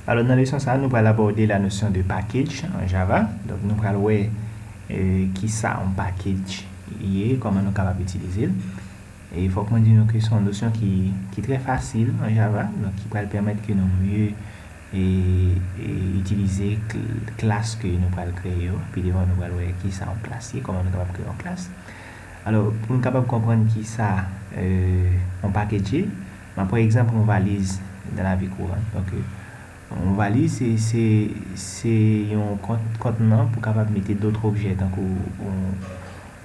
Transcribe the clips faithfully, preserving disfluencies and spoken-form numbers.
Alò, nan leson sa a, nou pral abòde la notion de package en Java. Donk, nou pral wè, euh, kisa yon package ye, kòman nou kapab itilize l. E fòk mwen di nou ke se yon nosyon ki, ki trè fasil en Java, donk ki pral pèmèt ke nou mye e, e itilize kl-, klas ke nou pral kreye yo. Pi devan, nou pral wè kisa yon klas ye, kòman nou kapab kreye yon klas. Alò, pou nou kapab konprann kisa, euh, yon package ye, m ap pran egzanp yon valiz dans la vie courante. Donk, euh, yon valiz, se, se, se yon kont-, kontnan pou kapab mete dòt objè, tankou yon,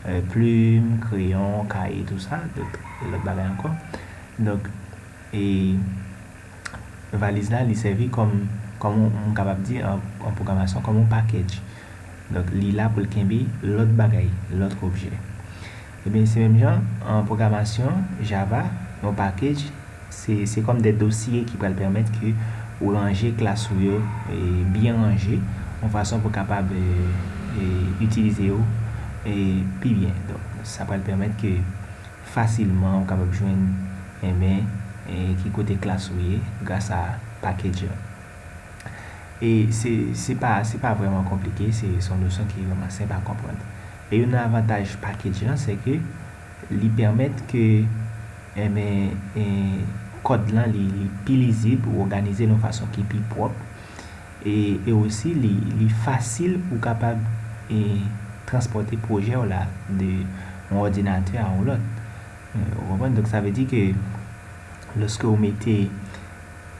euh, plim, kreyon, kaye, tou sa, dòt, lòt bagay ankò. Donk, e valiz la, li sèvi kòm, kòm yon, m kapab di, an, an pwogramasyon, kòm yon package. Donk, li la pou l kenbe lòt bagay, lòt objè. Ebyen, se menm jan, an pwogramasyon Java, yon package, se, se kòm de dosye ki pral pèmèt ke ou ranje klas ou yo, e, byen ranje, yon fason pou kapab, e, e, itilize yo, e, pi byen. Donk, sa pral pèmèt ke fasilman ou kapab jwenn, enben, e, ki kote klas ou ye gras a package la. E se, se pa, se pa vrèman konplike, se, se yon nosyon ki vrèman senp a konprann. E youn nan avantaj package lan, se ke li pèmèt ke, enben, e, kòd lan, li, li pi lizib, ou òganize l yon fason ki pi pwòp. E, e osi, li, li fasil pou w kapab, e, transpòte pwojè w la de yon òdinatè a yon lòt. E, ou konprann? Donk, sa vle di ke lòske w mete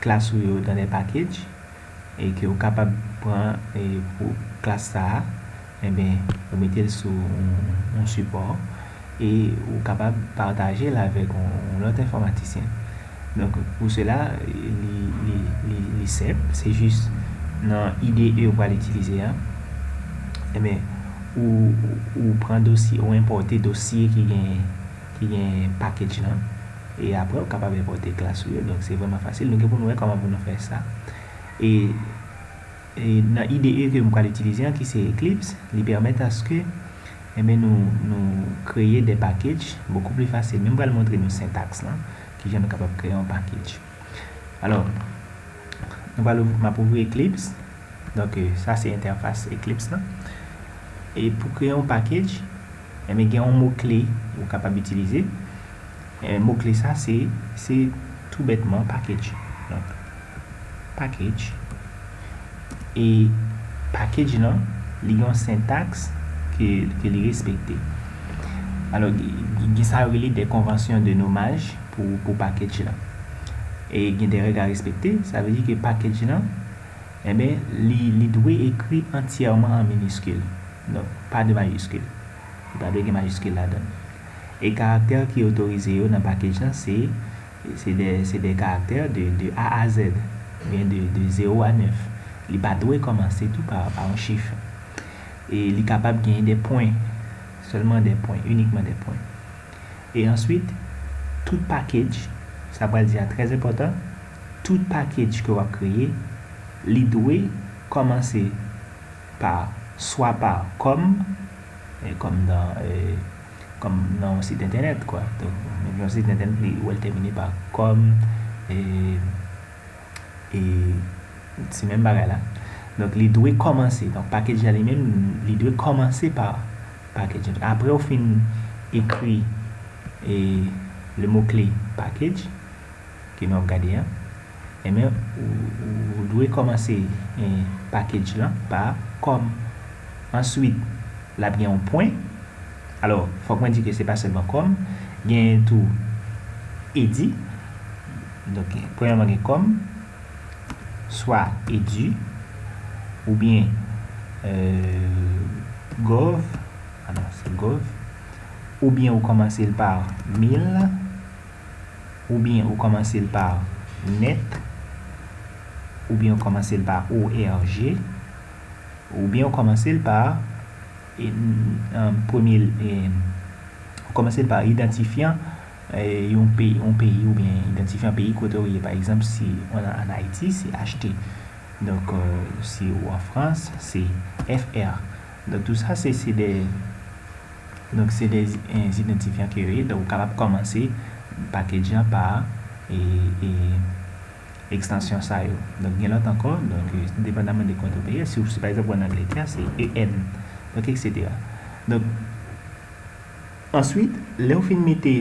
klas ou yo dans des packages, e ke w kapab pran, e, pou klas sa a, enben, ou mete l sou yon, yon sipò, e ou kapab pataje l avèk yon, yon lòt enfòmatisyen. Donk, pou sela, li, li, li, li senp, se jis nan I D E ou pral itilize a, enben, ou, ou pran dosye, ou enpòte dosye ki gen, ki gen package lan, e apre ou kapab enpòte klas ou yo. Donk, se vrèman fasil. Nou gen pou nou wè kòman pou nou fè sa. E, e nan I D E ke m pral itilize an, ki se Eclipse, li pèmèt aske, enben, nou, nou kreye de package beaucoup plus facile. Men m pral montre nou sentaks lan, kijan nou kapab kreye yon package. Alò, nou pral ouv-, m ap ouvri Eclipse. Donk, e, sa se entèfas Eclipse lan. E pou kreye yon package, enben, gen yon mo kle ou kapab itilize. E, mo kle sa, se, se tou bètman package. Donk, package. E package lan, li gen yon sentaks ke, ke li respekte. Alò, gen, gen sa yo rele de konvansyon de nomaj pou, pou package lan. E gen de règ a respekte, sa vle di ke package lan, enben, li, li dwe ekri antyèman an miniskil. Donk, pa de majiskil. Li pa dwe gen majiskil ladan l. E karaktè ki otorize yo nan package lan, se, se de, se de karaktè de, de A a Z, oubyen de, de zewo a nèf. Li pa dwe kòmanse tou pa, pa yon chif. E li kapab genyen de pwen, sèlman de pwen, inikman de pwen. E answit, tout package, sa pral di a trè enpòtan, tout package ke w ap kreye, li dwe kòmanse pa, swa pa kòm, e, kòm nan, e, kòm nan yon sit entènèt, kwa. Donk, yon sit entènèt, li, ou wè l tèmine pa kòm, e, e se menm bagay la. Donk, li dwe kòmanse. Donk, package la li menm, li dwe kòmanse pa package. Apre w fin ekri, e, le mot clé package, ke nou ap gade an, enben, ou, ou dwe kòmanse, e, package lan pa kòm. Answit, l ap gen yon pwen. Alò, fòk mwen di ke se pa sèlman kòm, gen tou edi. Donk, premyèman, gen kòm, swa edi, oubyen, e, gov, alò, se gov, oubyen ou kòmanse l pa mil, oubyen ou kòmanse l pa net, oubyen ou kòmanse l pa O R G, oubyen ou kòmanse l pa, e, n-, e, premye, e, ou kòmanse l pa idantifyan, e, yon peyi, yon peyi oubyen idantifyan peyi kote w ye. Pa egzanp, si w an, an Ayiti, se H T. Donk, e, si w an Frans, se F R. Donk, tou sa, se, se de, donk, se de, e, idantifyan ke yo ye. Donk, ou kapab kòmanse package lan pa, e, e, ekstansyon sa yo. Donk, gen lòt ankò, donk, depandaman de kote w ye, si w, si pa egzanp, w ann Angletè, se E N, donk, etsetera. Donk, answit, lè w fin mete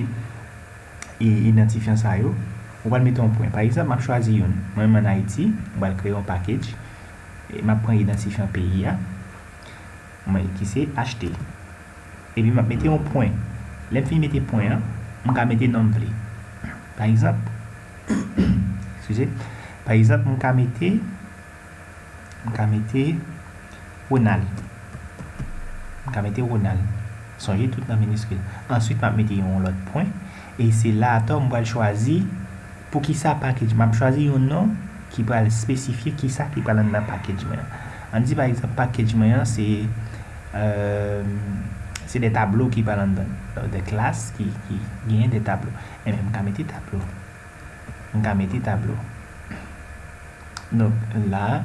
i-, idantifyan sa yo, ou pral mete yon pwen. Pa egzanp, m ap chwazi youn. Mwen menm ann Ayiti, m pral kreye yon package. E m ap pran idantifyan peyi a, mwen, ki se achte. Epi m ap mete yon pwen. Lè m fin mete pwen an, m ka mete non m vle. Pa egzanp, eskize, pa egzanp, m ka mete, m ka mete Ronald. M ka mete Ronald. Sonje tout nan miniskil. Answit, m ap mete yon lòt pwen. E se la atò m pral chwazi poukisa package. M ap chwazi yon non ki pral espesifye kisa ki pral anndan package mwen an. Ann di pa egzanp, package mwen an se, euh, se de tablo ki pral anndan. Donk, de klas ki, ki genyen de tablo. Enben, m ka mete tablo. M ka mete tablo. Donk, la,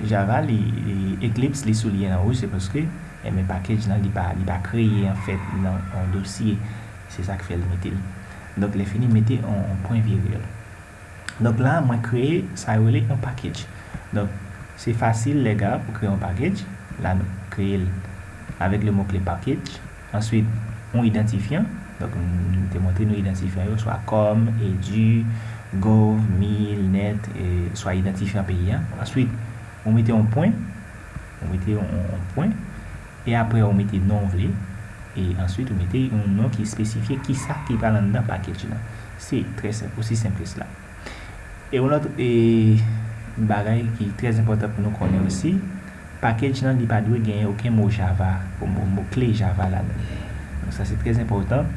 Java, li, li, Eclipse, li souliyen an wouj, se paske, enben, package lan, li pa, li pa kreye, anfèt, nan yon dosye. Se sa k fè l mete l. Donk, lè fini, mete yon, yon pwen viryèl. Donk, la, mwen kreye sa yo rele yon package. Donk, se fasil, lè ga, pou kreye yon package. La, nou kreye l avèk le mo kle package. Answit, yon idantifyan. Donk, m te montre nou idantifyan yo, swa com, edu, gov, mil, net, e swa idantifyan peyi a. Answit, ou mete yon pwen, ou mete yon, yon, yon pwen, e apre ou mete non w vle, e answit ou mete yon non ki espesifye kisa ki pral anndan package lan. Se trè senp, osi senp ke sela. E yon lòt, e, bagay ki trè enpòtan pou nou konnen osi, package lan, li pa dwe genyen okenn mo Java, mo, mo kle Java ladan l. Donk, sa se trè enpòtan.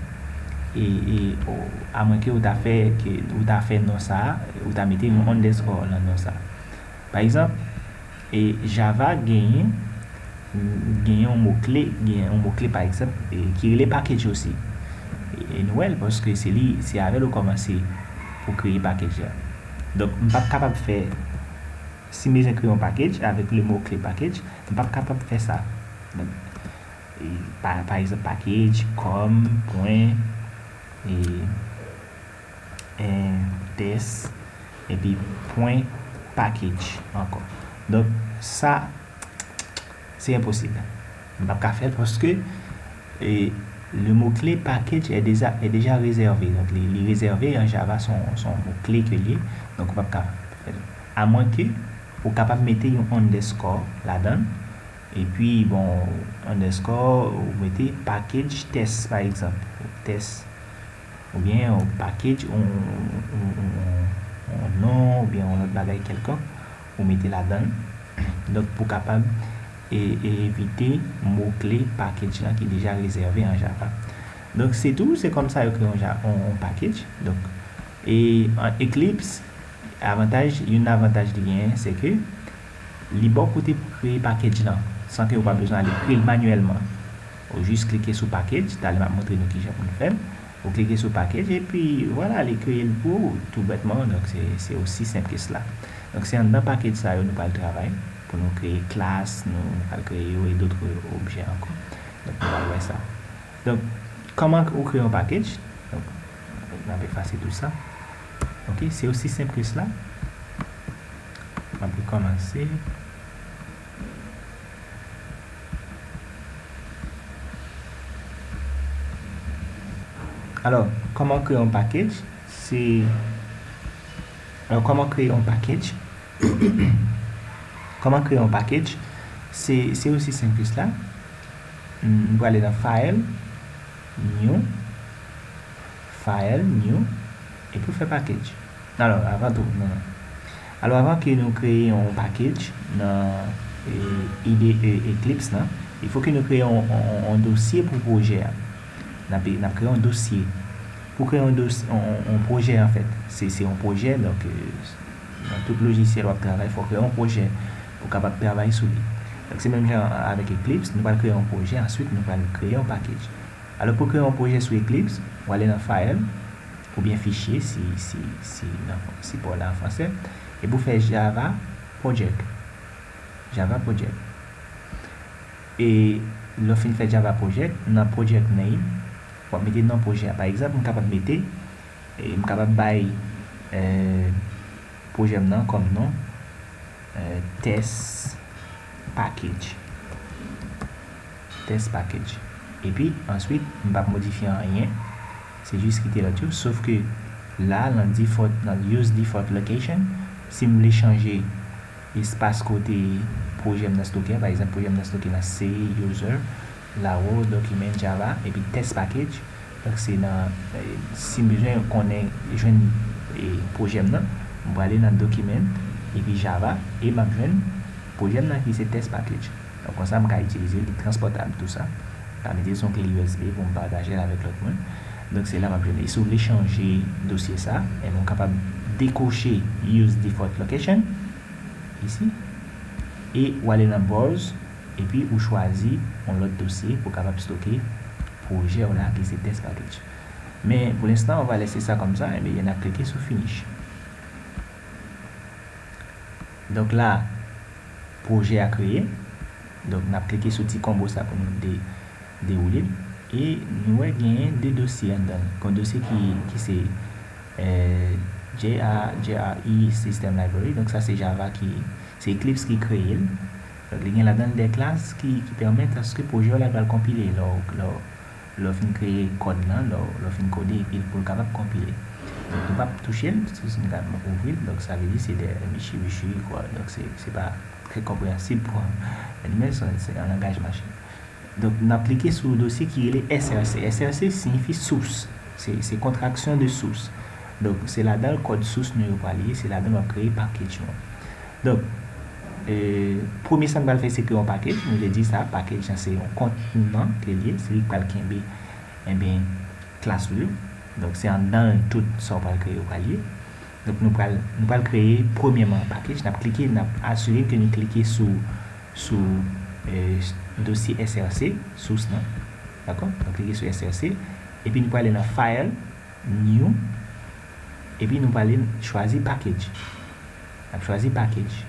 E, e, o, amwenke ou ta fè, ke, ou ta fè non sa a, ou ta mete yon underscore nan non sa a. Pa egzanp, e Java genyen, genyen yon mo kle, genyen yon mo kle, pa egzanp, e ki rele package osi. E, e nou wè l, paske se li, se avè l ou kòmanse pou kreye package la. Donk, m p ap kapab fè, si m bezwen kreye yon package avèk le mo kle package, m p ap kapab fè sa. Donk, e, pa, pa egzanp, package, com, pwen, e, e, test, epi pwen package ankò. Donk, sa, se enposib. M p ap ka fè l paske, e, le mot clé package est déjà, est déjà réservé. Donk, li, li rezève an Java, se yon, se yon mo kle ke l ye. Donk, ou p ap ka fè l. Amwenke ou kapab mete yon underscore ladan l. Epi, bon, underscore, ou mete package test, pa egzanp. Test. Oubyen yon package, yon, yon, yon, yon non, oubyen yon lòt bagay kèlkonk, ou mete ladan l. Donk, pou kapab e, e evite mo kle package lan ki deja rezève an Java. Donk, se tou, se kòmsa yo kreye yon, yon, yon package. Donk, e an Eclipse, avantaj, youn nan avantaj li genyen, se ke li ba w kote pou kreye package lan, san ke ou pa bezwen al ekri l manyèlman. Ou jis klike sou package, talè m ap montre nou kijan pou nou fè l. Ou klike sou package, epi vwala, li kreye l pou ou, tou bètman. Donk, se, se osi senp ke sela. Donk, se anndan package sa yo nou pral travay pou nou kreye klas, nou pral kreye yo e dòt objè ankò. Donk, nou pral wè sa. Donk, kòman ou kreye yon package? Donk, n ap efase tou sa. Ok, se osi senp ke sela. M ap rekòmanse. Alò, kòman kreye yon package? Se, alò, kòman kreye yon package? Kòman kreye yon package? Se, se osi senp ke sela. M, m prale nan File, New, File, New, epi w fè package. Alò, avan tou, non, non. Alò, avan ke nou kreye yon package nan, e, I D E Eclipse lan, il faut que nou kreye yon, yon, yon, yon dosye pou pwojè a. N ap, n ap kreye yon dosye. Pou kreye yon dosye, yon, yon, yon pwojè, anfèt, se, se yon pwojè, donk, e, nan tout lojisyèl w ap travay, fò w kreye yon pwojè pou w kapab travay sou li. Donk, se menm jan avèk Eclipse, nou pral kreye yon pwojè, answit, nou pral kreye yon package. Alò, pou kreye yon pwojè sou Eclipse, w ale nan File, oubyen Fichier, si, si, si, nan, si pa w la an fransè, epi w fè Java Project. Java Project. E lè w fin fè Java Project, nan Project Name, w ap mete non pwojè a. Pa egzanp, m kapab mete, e m kapab bay, e, pwojè m nan kòm non, eh, test package. Test package. Epi, answit, m p ap modifye anyen. Se jis kite lòt yo. Sof ke la, nan default, nan use default location, si m vle chanje espas kote pwojè m nan stoke a, pa egzanp, pwojè m nan stoke nan C, user, lawo, document, Java, epi test package. Donk, se nan, eh, si m bezwen konnen, jwenn, eh, pwojè m nan, m prale nan document, epi Java, e m ap jwenn pwojè m nan ki se test package. Donk, konsa, m ka itilize l, li transpòtab, tou sa. M ka mete l sou yon kle U S B pou m pataje l avèk lòt moun. Donk, se la m ap jwenn. E si w vle chanje dosye sa, enben, ou kapab dekwoche Use Default Location, isi, e w ale nan Browse, epi ou chwazi yon lòt dosye pou w kapab stoke pwojè w la ki se test package. Men, pou lenstan, on va laisser ça comme ça, enben, n ap klike sou Finish. Donk la, pwojè a kreye. Donk, n ap klike sou ti konbo sa pou nou de, dewoule l. E nou wè genyen de dosye anndan l. Gen yon dosye ki, ki se, eh, J R, J R E System Library. Donk, sa se Java ki, se Eclipse ki kreye l. Donk, li gen ladan l de klas ki, ki pèmèt aske pwojè w la pral konpile lè w, lè w, lè w fin kreye kòd lan, lè w, lè w fin kode, epi pou l kapab konpile. Donk, nou p ap touche l, si nou gade, m ouvri l, donk sa vle di se de michi michi, kwa. Donk, se, se pa trè konpreyansib pou animal, se, se yon langaj machin. Donk, n ap klike sou dosye ki rele S R C. S R C siyifi source. Se, se kontraksyon de source. Donk, se ladan l kòd source nou yo pral ye, se ladan l w ap kreye package nou an. Donk, eh, premye sa n pral fè, se kreye yon package. Nou te di sa, package lan se yon kontenan ke l ye, se li k pral kenbe, enben, klas ou yo. Donk, se anndan l tout sa w pral kreye yo pral ye. Donk, nou pral, nou pral kreye premyèman package. N ap klike, n ap asire ke nou klike sou, sou, eh, dosye S R C, source lan. Dakò? Nou klike sou S R C. Epi nou prale nan File, New. Epi nou prale chwazi Package. N ap chwazi Package.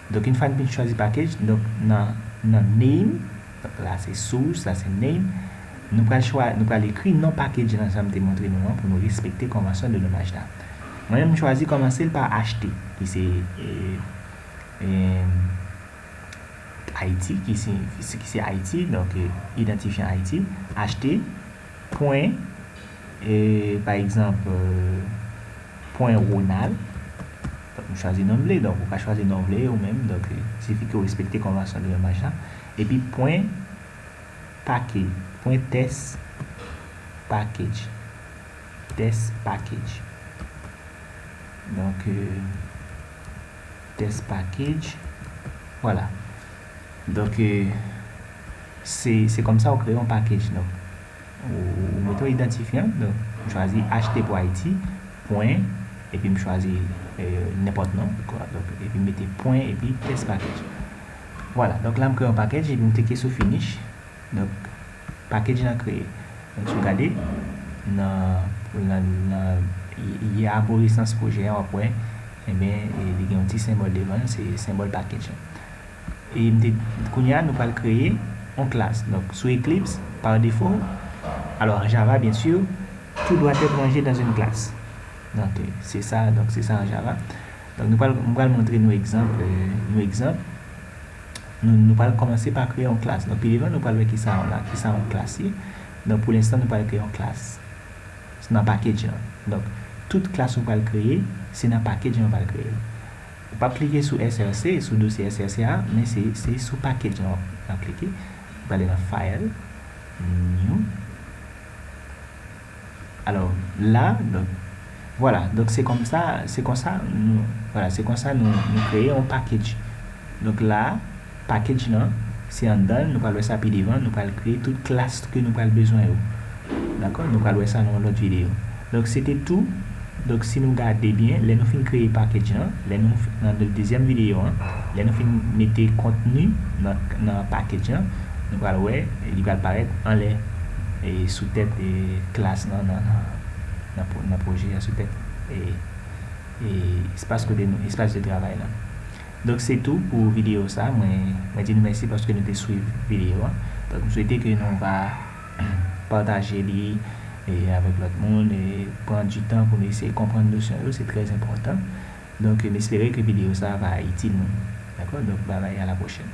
Donk, yon fwa n fin chwazi package, donk, nan, nan name, donk, la se source, la se name, nou pral chwa-, nou pral ekri non package lan, jan m te montre nou an, pou nou respekte konvansyon de nomaj la. Mwen menm, m chwazi kòmanse l pa H T, ki se, eh, eh, Ayiti, ki se, ki se Ayiti, donk, eh, idantifyan Ayiti, H T, pwen, e, pa egzanp, eh, pwen Ronald. Donk, m chwazi non m vle, donk ou ka chwazi non w vle ou menm. Donk, eh, sifi ke w respekte konvansyon de nomaj la. Epi pwen pake, pwen test package. Test package. Donk, eh, test package. Vwala. Donk, eh, se, se kòmsa ou kreye yon package. Donk, ou, ou mete yon idantifyan. Donk, m chwazi H T pou Ayiti, pwen, epi m chwazi, eh, nenpòt non, kwa. Donk, epi m mete pwen, epi test package. Vwala. Donk, la, m kreye yon package, epi m klike sou Finish. Donk, package lan kreye. Donk, si w gade, nan, nan, nan, y-, y-, aboresans pwojè a, w ap wè, enben, e, li gen yon ti senbòl devan l, se senbòl package lan. E m te, kounye a, nou pral kreye yon klas. Donk, sou Eclipse, par défaut, alò, an Java, byen si, tout doit être rangé dans une classe. Donk, se sa, donk, se sa an Java. Donk, nou pral, m pral montre nou egzanp, e, nou egzanp. Nou, nou pral kòmanse pa kreye yon klas. Donk, pi devan, nou pral wè kisa yon la, kisa yon klas ye. Donk, pou lenstan, nou pral kreye yon klas nan package lan. Donk, tout klas ou pral kreye, se nan package lan ou pral kreye l. Ou p ap klike sou S R C, sou dosye S R C a, men se, se sou package lan w ap, w ap klike. Ou prale nan File, New. Alò, la, donk, vwala, donk se konsa, se konsa nou, vwala, se konsa nou, nou kreye yon package. Donk la, package lan, se anndan l, nou pral wè sa pi devan, nou pral kreye tout klas ke nou pral bezwen yo. Dakò? Nou pral wè sa nan yon lòt videyo. Donk, se te tou. Donk, si nou gade byen, lè nou fin kreye package lan, lè nou f-, nan de-, dezyèm videyo an, lè nou fin mete kontni nan, nan package lan, nou pral wè, li pral parèt anlè, e sou tèt, e klas lan, nan, nan, nan, nan pwo-, nan pwojè a, sou tèt, e, e espas kote nou, espas de travay lan. Donk, se tou pou videyo sa. Mwen, mwen di nou mèsi paske nou te swiv videyo a. Donk, m swete ke nou va pataje li, e, avèk lòt moun, e pran di tan pou nou eseye konprann nosyon yo, se trè enpòtan. Donk, m espere ke videyo sa a va itil nou. Dakò? Donk, babay, a la pwochèn.